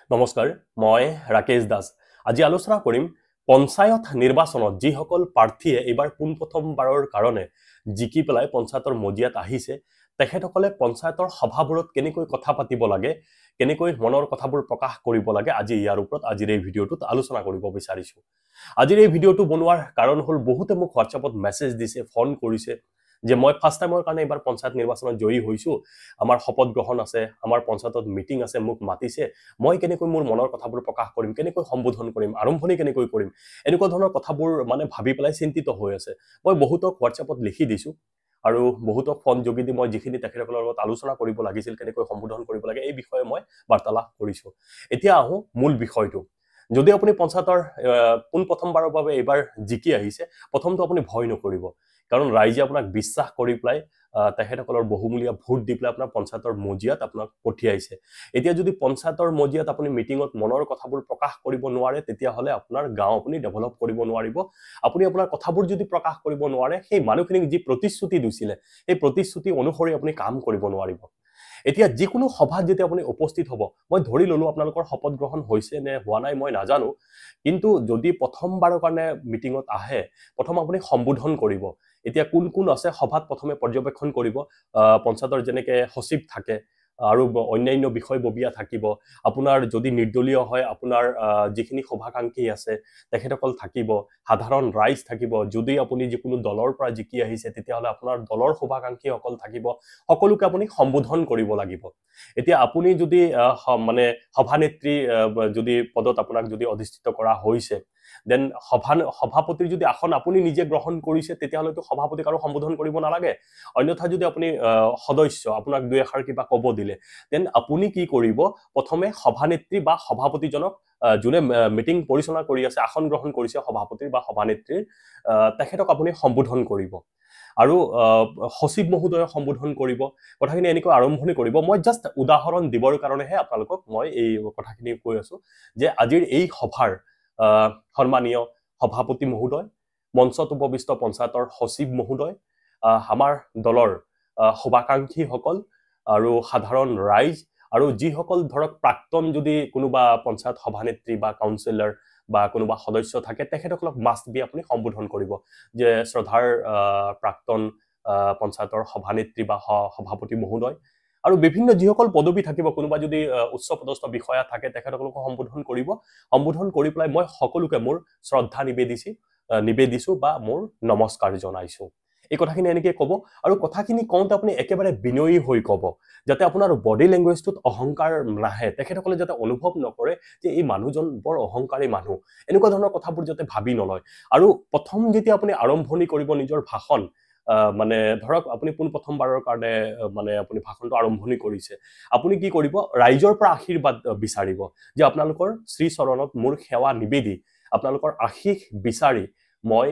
নমস্কাৰ, মই ৰাকেশ দাস। আজি আলোচনা কৰিম পঞ্চায়ত নিৰ্বাচনত যিসকল প্ৰাৰ্থীয়ে এইবাৰ পোনপ্ৰথমবাৰৰ কাৰণে জিকি পেলাই পঞ্চায়তৰ মজিয়াত আহিছে, তেখেতসকলে পঞ্চায়তৰ সভাবোৰত কেনেকৈ কথা পাতিব লাগে, কেনেকৈ মনৰ কথাবোৰ প্ৰকাশ কৰিব লাগে, আজি ইয়াৰ ওপৰত আজিৰ এই ভিডিঅ'টোত আলোচনা কৰিব বিচাৰিছোঁ। আজিৰ এই ভিডিঅ'টো বনোৱাৰ কাৰণ হ'ল বহুতে মোক হোৱাটছএপত মেছেজ দিছে, ফোন কৰিছে যে মই ফাৰ্ষ্ট টাইমৰ কাৰণে এইবাৰ পঞ্চায়ত নিৰ্বাচনত জয়ী হৈছোঁ, আমাৰ শপত গ্ৰহণ আছে, আমাৰ পঞ্চায়তত মিটিং আছে, মোক মাতিছে, মই কেনেকৈ মোৰ মনৰ কথাবোৰ প্ৰকাশ কৰিম, কেনেকৈ সম্বোধন কৰিম, আৰম্ভণি কেনেকৈ কৰিম, এনেকুৱা ধৰণৰ কথাবোৰ মানে ভাবি পেলাই চিন্তিত হৈ আছে। মই বহুতক হোৱাটছএপত লিখি দিছোঁ আৰু বহুতক ফোন যোগেদি মই যিখিনি তেখেতসকলৰ লগত আলোচনা কৰিব লাগিছিল, কেনেকৈ সম্বোধন কৰিব লাগে, এই বিষয়ে মই বাৰ্তালাপ কৰিছোঁ। এতিয়া আহোঁ মূল বিষয়টো। যদি আপুনি পঞ্চায়তৰ পোনপ্ৰথমবাৰৰ বাবে এইবাৰ জিকি আহিছে, প্ৰথমটো আপুনি ভয় নকৰিব, কাৰণ ৰাইজে আপোনাক বিশ্বাস কৰি পেলাই তেখেতসকলৰ বহুমূলীয়া ভোট দি পেলাই আপোনাৰ পঞ্চায়তৰ মজিয়াত আপোনাক পঠিয়াইছে। এতিয়া যদি পঞ্চায়তৰ মজিয়াত আপুনি মিটিঙত মনৰ কথাবোৰ প্ৰকাশ কৰিব নোৱাৰে, তেতিয়াহ'লে আপোনাৰ গাঁও আপুনি ডেভেলপ কৰিব নোৱাৰিব। আপুনি আপোনাৰ কথাবোৰ যদি প্ৰকাশ কৰিব নোৱাৰে, সেই মানুহখিনিক যি প্ৰতিশ্ৰুতি দিছিলে সেই প্ৰতিশ্ৰুতি অনুসৰি আপুনি কাম কৰিব নোৱাৰিব। এতিয়া যিকোনো সভাত যেতিয়া আপুনি উপস্থিত হ'ব, মই ধৰি ল'লোঁ আপোনালোকৰ শপত গ্ৰহণ হৈছে নে হোৱা নাই মই নাজানো, কিন্তু যদি প্ৰথমবাৰৰ কাৰণে মিটিঙত আহে, প্ৰথম আপুনি সম্বোধন কৰিব। এতিয়া কোন কোন আছে সভাত প্ৰথমে পৰ্যবেক্ষণ কৰিব। পঞ্চায়তৰ যেনেকৈ সচিব থাকে আৰু অন্যান্য বিষয়ববীয়া থাকিব, আপোনাৰ যদি নিৰ্দলীয় হয় আপোনাৰ যিখিনি শুভাকাংক্ষী আছে তেখেতসকল থাকিব, সাধাৰণ ৰাইজ থাকিব। যদি আপুনি যিকোনো দলৰ পৰা জিকি আহিছে তেতিয়াহ'লে আপোনাৰ দলৰ শুভাকাংক্ষীসকল থাকিব। সকলোকে আপুনি সম্বোধন কৰিব লাগিব। এতিয়া আপুনি যদি মানে সভানেত্ৰী যদি পদত আপোনাক যদি অধিষ্ঠিত কৰা হৈছে, then সভাপতিৰ যদি আসন আপুনি নিজে গ্ৰহণ কৰিছে তেতিয়াহ'লেতো সভাপতিক আৰু সম্বোধন কৰিব নালাগে। অন্যথা যদি আপুনি সদস্য, আপোনাক দুই এষাৰ কিবা ক'ব দিলে, then আপুনি কি কৰিব, প্ৰথমে সভানেত্ৰী বা সভাপতিজনক, যোনে মিটিং পৰিচালনা কৰি আছে, আসন গ্ৰহণ কৰিছে সভাপতিৰ বা সভানেত্ৰীৰ, তেখেতক আপুনি সম্বোধন কৰিব আৰু সচিব মহোদয়ক সম্বোধন কৰিব। কথাখিনি এনেকৈ আৰম্ভণি কৰিব। মই জাষ্ট উদাহৰণ দিবৰ কাৰণেহে আপোনালোকক মই এই কথাখিনি কৈ আছোঁ যে আজিৰ এই সভাৰ সন্মানীয় সভাপতি মহোদয়, মঞ্চত উপবিষ্ট পঞ্চায়তৰ সচিব মহোদয়, আমাৰ দলৰ শুভাকাংক্ষীসকল আৰু সাধাৰণ ৰাইজ আৰু যিসকল ধৰক প্ৰাক্তন যদি কোনোবা পঞ্চায়ত সভানেত্ৰী বা কাউন্সিলৰ বা কোনোবা সদস্য থাকে, তেখেতসকলক মাষ্ট বি আপুনি সম্বোধন কৰিব যে শ্ৰদ্ধাৰ প্ৰাক্তন পঞ্চায়তৰ সভানেত্ৰী বা সভাপতি মহোদয়। আৰু বিভিন্ন যিসকল পদবী থাকিব, কোনোবা যদি উচ্চ পদস্থ বিষয়া থাকে তেখেতসকলকো সম্বোধন কৰিব। সম্বোধন কৰি পেলাই মই সকলোকে মোৰ শ্ৰদ্ধা নিবেদিছোঁ বা মোৰ নমস্কাৰ জনাইছোঁ, এই কথাখিনি এনেকৈ ক'ব। আৰু কথাখিনি কওঁতে আপুনি একেবাৰে বিনয়ী হৈ ক'ব, যাতে আপোনাৰ বডি লেংগুৱেজটোত অহংকাৰ নাহে, তেখেতসকলে যাতে অনুভৱ নকৰে যে এই মানুহজন বৰ অহংকাৰী মানুহ, এনেকুৱা ধৰণৰ কথাবোৰ যাতে ভাবি নলয়। আৰু প্ৰথম যেতিয়া আপুনি আৰম্ভণি কৰিব নিজৰ ভাষণ, মানে ধৰক আপুনি পোনপ্ৰথমবাৰৰ কাৰণে মানে আপুনি ভাষণটো আৰম্ভণি কৰিছে, আপুনি কি কৰিব, ৰাইজৰ পৰা আশীৰ্বাদ বিচাৰিব যে আপোনালোকৰ শ্ৰীচৰণত মোৰ সেৱা নিবেদি, আপোনালোকৰ আশীষ বিচাৰি মই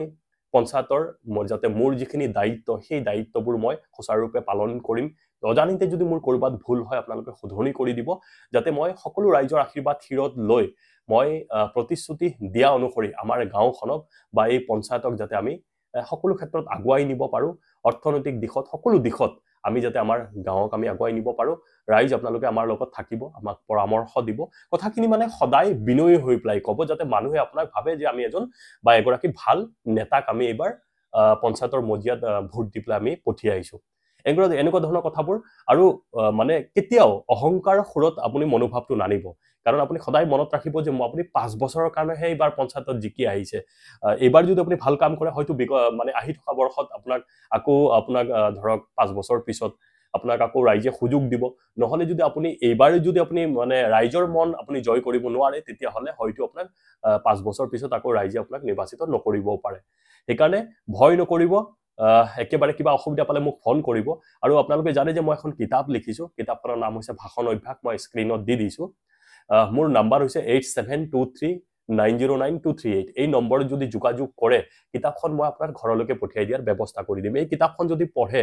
পঞ্চায়তৰ যাতে মোৰ যিখিনি দায়িত্ব, সেই দায়িত্ববোৰ মই সুচাৰুৰূপে পালন কৰিম। অজানিতে যদি মোৰ ক'ৰবাত ভুল হয় আপোনালোকে শুধৰণি কৰি দিব, যাতে মই সকলো ৰাইজৰ আশীৰ্বাদ শিৰত লৈ মই প্ৰতিশ্ৰুতি দিয়া অনুসৰি আমাৰ গাঁওখনক বা এই পঞ্চায়তক যাতে আমি সকলো ক্ষেত্ৰত আগুৱাই নিব পাৰোঁ, অৰ্থনৈতিক দিশত সকলো দিশত আমি যাতে আমাৰ গাঁৱক আমি আগুৱাই নিব পাৰোঁ। ৰাইজ আপোনালোকে আমাৰ লগত থাকিব, আমাক পৰামৰ্শ দিব। কথাখিনি মানে সদায় বিনয়ী হৈ পেলাই ক'ব, যাতে মানুহে আপোনাক ভাবে যে আমি এজন বা এগৰাকী ভাল নেতাক আমি এইবাৰ পঞ্চায়তৰ মজিয়াত ভোট দি পেলাই আমি পঠিয়াইছোঁ, এনেকুৱা ধৰণৰ কথাবোৰ। আৰু মানে কেতিয়াও অহংকাৰ সুৰত আপুনি মনোভাৱটো নানিব, কাৰণ আপুনি সদায় মনত ৰাখিব যে আপুনি 5 বছৰৰ কাৰণেহে এইবাৰ পঞ্চায়তত জিকি আহিছে। এইবাৰ যদি আপুনি ভাল কাম কৰে, হয়তো মানে আহি থকা বৰ্ষত আপোনাক আকৌ আপোনাক ধৰক 5 বছৰ পিছত আপোনাক আকৌ ৰাইজে সুযোগ দিব। নহ'লে যদি আপুনি এইবাৰ যদি আপুনি মানে ৰাইজৰ মন আপুনি জয় কৰিব নোৱাৰে, তেতিয়াহ'লে হয়তো আপোনাক 5 বছৰ পিছত আকৌ ৰাইজে আপোনাক নিৰ্বাচিত নকৰিবও পাৰে। সেইকাৰণে ভয় নকৰিব, একেবাৰে কিবা অসুবিধা পালে মোক ফোন কৰিব। আৰু আপোনালোকে জানে যে মই এখন কিতাপ লিখিছোঁ, কিতাপখনৰ নাম হৈছে ভাষণ অভ্যাস, মই স্ক্ৰীণত দি দিছোঁ। মোৰ নাম্বাৰ হৈছে 8723909238। এই নম্বৰত যদি যোগাযোগ কৰে, কিতাপখন মই আপোনাৰ ঘৰলৈকে পঠিয়াই দিয়াৰ ব্যৱস্থা কৰি দিম। এই কিতাপখন যদি পঢ়ে,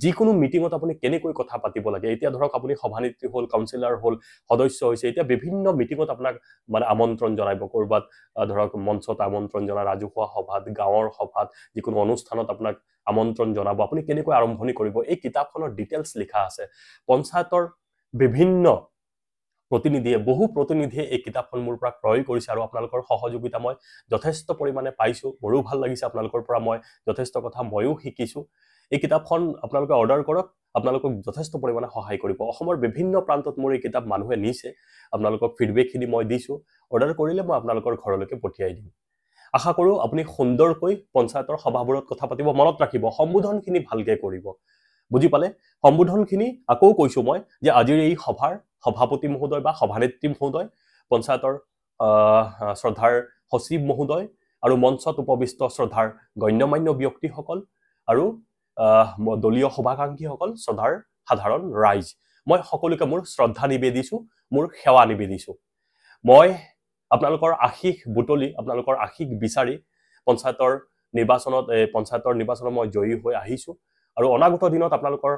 যিকোনো মিটিঙত আপুনি কেনেকৈ কথা পাতিব লাগে, এতিয়া ধৰক আপুনি সভানেত্ৰী হ'ল, কাউন্সিলাৰ হ'ল, সদস্য হৈছে, এতিয়া বিভিন্ন মিটিঙত আপোনাক মানে আমন্ত্ৰণ জনাব, ক'ৰবাত ধৰক মঞ্চত আমন্ত্ৰণ জনাই, ৰাজহুৱা সভাত, গাঁৱৰ সভাত, যিকোনো অনুষ্ঠানত আপোনাক আমন্ত্ৰণ জনাব, আপুনি কেনেকৈ আৰম্ভণি কৰিব, এই কিতাপখনৰ ডিটেইলছ লিখা আছে। পঞ্চায়তৰ বিভিন্ন প্ৰতিনিধিয়ে, বহু প্ৰতিনিধিয়ে এই কিতাপখন মোৰ পৰা ক্ৰয় কৰিছে আৰু আপোনালোকৰ সহযোগিতা মই যথেষ্ট পৰিমাণে পাইছোঁ। মোৰো ভাল লাগিছে, আপোনালোকৰ পৰা মই যথেষ্ট কথা ময়ো শিকিছোঁ। এই কিতাপখন আপোনালোকে অৰ্ডাৰ কৰক, আপোনালোকক যথেষ্ট পৰিমাণে সহায় কৰিব। অসমৰ বিভিন্ন প্ৰান্তত মোৰ এই কিতাপ মানুহে নিছে, আপোনালোকক ফিডবেকখিনি মই দিছোঁ। অৰ্ডাৰ কৰিলে মই আপোনালোকৰ ঘৰলৈকে পঠিয়াই দিম। আশা কৰোঁ আপুনি সুন্দৰকৈ পঞ্চায়তৰ সভাবোৰত কথা পাতিব। মনত ৰাখিব, সম্বোধনখিনি ভালকৈ কৰিব। বুজি পালে? সম্বোধনখিনি আকৌ কৈছোঁ মই যে আজিৰ এই সভাৰ সভাপতি মহোদয় বা সভানেত্ৰী মহোদয়, পঞ্চায়তৰ শ্ৰদ্ধাৰ সচিব মহোদয় আৰু মঞ্চত উপবিষ্ট শ্ৰদ্ধাৰ গণ্যমান্য ব্যক্তিসকল আৰু দলীয় শুভাকাংক্ষীসকল, শ্ৰদ্ধাৰ সাধাৰণ ৰাইজ, মই সকলোকে মোৰ শ্ৰদ্ধা নিবেদিছোঁ, মোৰ সেৱা নিবেদিছোঁ। মই আপোনালোকৰ আশীষ বুটলি, আপোনালোকৰ আশীষ বিচাৰি পঞ্চায়তৰ নিৰ্বাচনত মই জয়ী হৈ আহিছোঁ আৰু অনাগত দিনত আপোনালোকৰ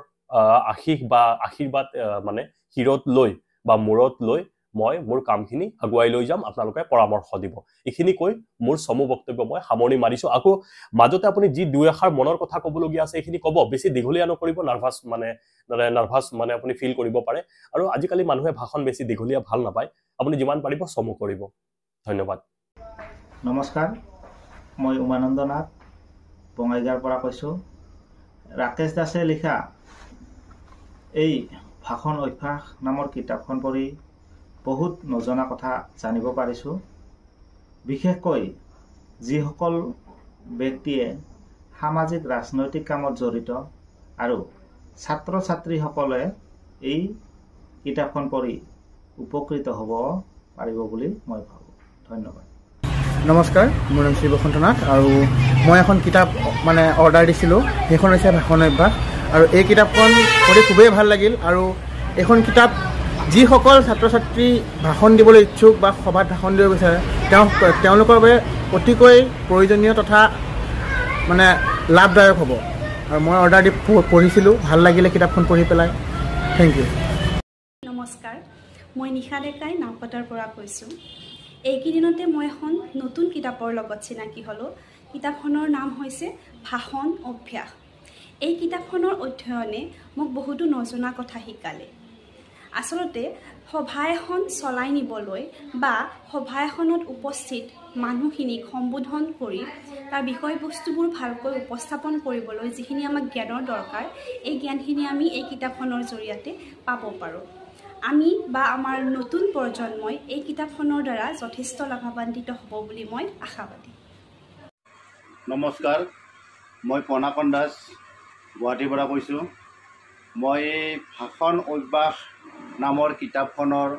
আশীষ বা আশীৰ্বাদ মানে শিৰত লৈ বা মূৰত লৈ মই মোৰ কামখিনি আগুৱাই লৈ যাম। আপোনালোকে পৰামৰ্শ দিব। এইখিনি কৈ মোৰ চমু বক্তব্য মই সামৰণি মাৰিছোঁ। আকৌ মাজতে আপুনি যি দুই এষাৰ মনৰ কথা ক'বলগীয়া আছে এইখিনি ক'ব, বেছি দীঘলীয়া নকৰিব, নাৰ্ভাছ মানে আপুনি ফিল কৰিব পাৰে। আৰু আজিকালি মানুহে ভাষণ বেছি দীঘলীয়া ভাল নাপায়, আপুনি যিমান পাৰিব চমু কৰিব। ধন্যবাদ। নমস্কাৰ, মই উমানন্দ নাথ, বঙাইগাঁৱৰ পৰা কৈছোঁ। ৰাকেশ দাসে লিখা এই ভাষণ অভ্যাস নামৰ কিতাপখন পঢ়ি বহুত নজনা কথা জানিব পাৰিছোঁ। বিশেষকৈ যিসকল ব্যক্তিয়ে সামাজিক ৰাজনৈতিক কামত জড়িত আৰু ছাত্ৰ ছাত্ৰীসকলে এই কিতাপখন পঢ়ি উপকৃত হ'ব পাৰিব বুলি মই ভাবোঁ। ধন্যবাদ। নমস্কাৰ, মোৰ নাম শ্ৰী বসন্ত নাথ আৰু মই এখন কিতাপ মানে অৰ্ডাৰ দিছিলোঁ, সেইখন হৈছে ভাষণ অভ্যাস। আৰু এই কিতাপখন পঢ়ি খুবেই ভাল লাগিল। আৰু এইখন কিতাপ যিসকল ছাত্ৰ ছাত্ৰী ভাষণ দিবলৈ ইচ্ছুক বা সভাত ভাষণ দিব বিচাৰে তেওঁলোকৰ বাবে অতিকৈ প্ৰয়োজনীয় তথা মানে লাভদায়ক হ'ব। আৰু মই অৰ্ডাৰ দি পঢ়িছিলোঁ, ভাল লাগিলে কিতাপখন পঢ়ি পেলাই। Thank you. নমস্কাৰ, মই নিশা ডেকাই নাওকটাৰ পৰা কৈছোঁ। এইকেইদিনতে মই এখন নতুন কিতাপৰ লগত চিনাকি হ'লোঁ। কিতাপখনৰ নাম হৈছে ভাষণ অভ্যাস। এই কিতাপখনৰ অধ্যয়নে মোক বহুতো নজনা কথা শিকালে। আচলতে সভা এখন চলাই নিবলৈ বা সভা এখনত উপস্থিত মানুহখিনিক সম্বোধন কৰি তাৰ বিষয়বস্তুবোৰ ভালকৈ উপস্থাপন কৰিবলৈ যিখিনি আমাক জ্ঞানৰ দৰকাৰ, এই জ্ঞানখিনি আমি এই কিতাপখনৰ জৰিয়তে পাব পাৰোঁ। আমি বা আমাৰ নতুন প্ৰজন্মই এই কিতাপখনৰ দ্বাৰা যথেষ্ট লাভান্বিত হ'ব বুলি মই আশাবাদী। নমস্কাৰ, মই পনাকন দাস, গুৱাহাটীৰ পৰা কৈছোঁ। মই ভাষণ অভ্যাস নামৰ কিতাপখনৰ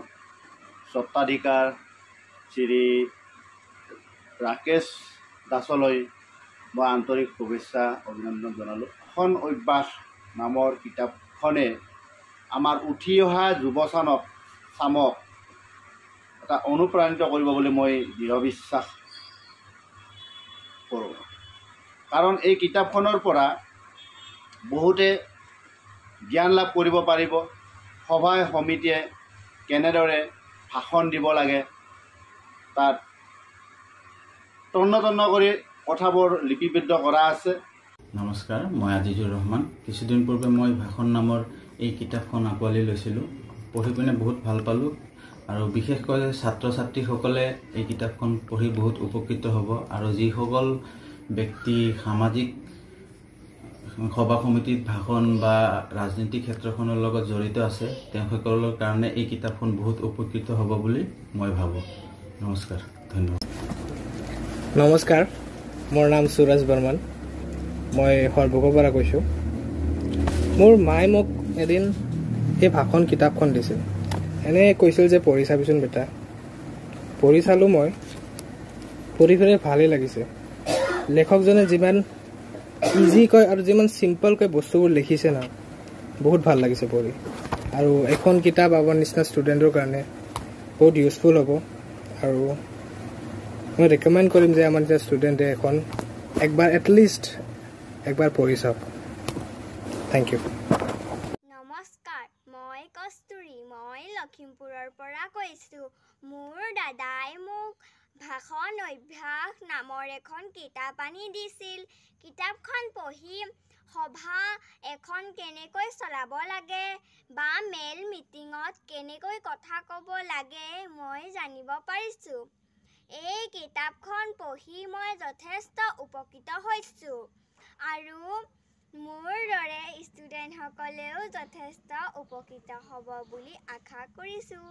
স্বত্বাধিকাৰ শ্ৰী ৰাকেশ দাসলৈ মই আন্তৰিক শুভেচ্ছা অভিনন্দন জনালোঁ। ভাষণ অভ্যাস নামৰ কিতাপখনে আমাৰ উঠি অহা যুৱচামক এটা অনুপ্ৰাণিত কৰিব বুলি মই দৃঢ় বিশ্বাস কৰোঁ। কাৰণ এই কিতাপখনৰ পৰা বহুতে জ্ঞান লাভ কৰিব পাৰিব। সভাই সমিতিয়ে কেনেদৰে ভাষণ দিব লাগে তাত তন্ন তন্ন কৰি কথাবোৰ লিপিবদ্ধ কৰা আছে। নমস্কাৰ, মই আজিজুৰ ৰহমান। কিছুদিন পূৰ্বে মই ভাষণ নামৰ এই কিতাপখন আঁকোৱালি লৈছিলোঁ। পঢ়ি পিনে বহুত ভাল পালোঁ আৰু বিশেষকৈ ছাত্ৰ ছাত্ৰীসকলে এই কিতাপখন পঢ়ি বহুত উপকৃত হ'ব। আৰু যিসকল ব্যক্তি সামাজিক সভা সমিতিত ভাষণ বা ৰাজনৈতিক ক্ষেত্ৰখনৰ লগত জড়িত আছে, তেওঁসকলৰ কাৰণে এই কিতাপখন বহুত উপকৃত হ'ব বুলি মই ভাবোঁ। নমস্কাৰ, ধন্যবাদ। নমস্কাৰ, মোৰ নাম সুৰজ বৰ্মন, মই সৰভোগৰ পৰা কৈছোঁ। মোৰ মায়ে মোক এদিন এই ভাষণ কিতাপখন দিছিল। এনে কৈছিল যে পঢ়ি চাবিচোন বেটা। পঢ়ি চালোঁ মই, পঢ়ি পেলাই ভালেই লাগিছে। লেখকজনে যিমান ইজিকৈ আৰু যিমান চিম্পলকৈ বস্তুবোৰ লিখিছে না, বহুত ভাল লাগিছে পঢ়ি। আৰু এখন কিতাপ আমাৰ নিচিনা ষ্টুডেণ্টৰ কাৰণে বহুত ইউজফুল হ'ব। আৰু মই ৰেকমেণ্ড কৰিম যে আমাৰ নিচিনা ষ্টুডেণ্টে এখন একবাৰ এটলিষ্ট একবাৰ পঢ়ি চাওক। Thank you. নমস্কাৰ, মই কস্তুৰী, মই লখিমপুৰৰ পৰা কৈছোঁ। মোৰ দাদাই মোক ভাষণ অভ্যাস নামৰ এখন কিতাপ আনি দিছিল। কিতাপখন পঢ়ি সভা এখন কেনেকৈ চলাব লাগে বা মেল মিটিঙত কেনেকৈ কথা ক'ব লাগে মই জানিব পাৰিছোঁ। এই কিতাপখন পঢ়ি মই যথেষ্ট উপকৃত হৈছোঁ আৰু মোৰ দৰে ষ্টুডেণ্টসকলেও যথেষ্ট উপকৃত হ'ব বুলি আশা কৰিছোঁ।